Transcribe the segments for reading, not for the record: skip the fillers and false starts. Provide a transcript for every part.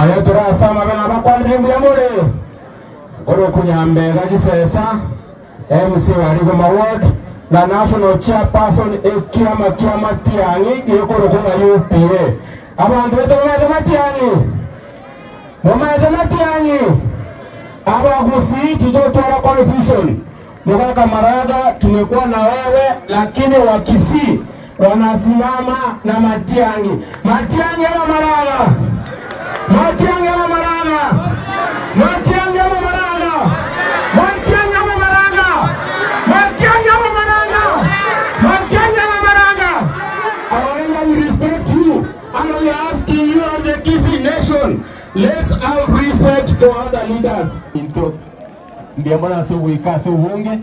Nonya tore ase amabe nabakwanire mbuya more, Nkorokwa Nyambega Gisesa, MC wa Rigoma Ward na National Chairperson ekiama kia Matiang'i gekorokwa ng'a UPA. Abanto baito momaete Matiang'i? Momaete Matiang'i? Abagusii titotwara confusion. Mogaka Maraga tumekuwa na wewe lakini Wakisii wanasimama na Matiang'i. Matiang'i ama Maraga? Matiang'i ama Maraga? Matiang'i ama Maraga? Matiang'i ama Maraga? Matiang'i ama Maraga? Matiang'i ama Maraga? Our we respect you and we are asking you as the Kisii nation, let's have respect for other leaders. Into Mbuya mono ase ogoika ase obonge,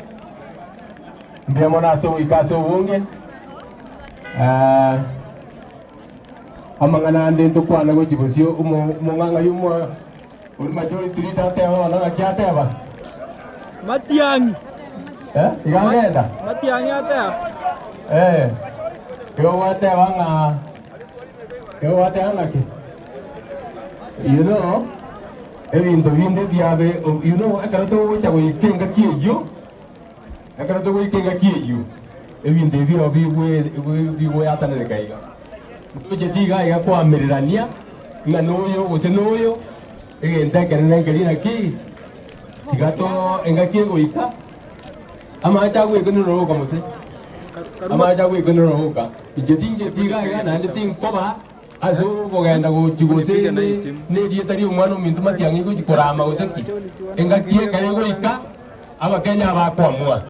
mbuya mono ase ogoika ase obonge. Amang'ana ande ntokwane gochia bosio omo omong'ang'ai omo oria majority leader ateba bono naki ateba? Matiang'i. Eh, iga agenda? Matiang'i ateba. Eh, igo gwateba ng'a igo gwateba ng'aki? You know, Ebinto binde biabe, you know, ekero togocha goika engaki eyio, ekero togoika engaki eyio, ebinto ebi biro bigwe bigoyatananeka iga. Ntocheti iga iga koamererania ng'a noyo gose noyo, egento ekenene nkeria naki, tiga to engaki egoika, amache agoekenerwa oka mose, amache agoekenerwa oka. Inche tincheti iga iga naende tinkoba. Ase okogenda gochia gose nerieta ri'omwana ominto matiang'i gochia korama gose ki, engaki ekero egoika, Abakenya abakoamua.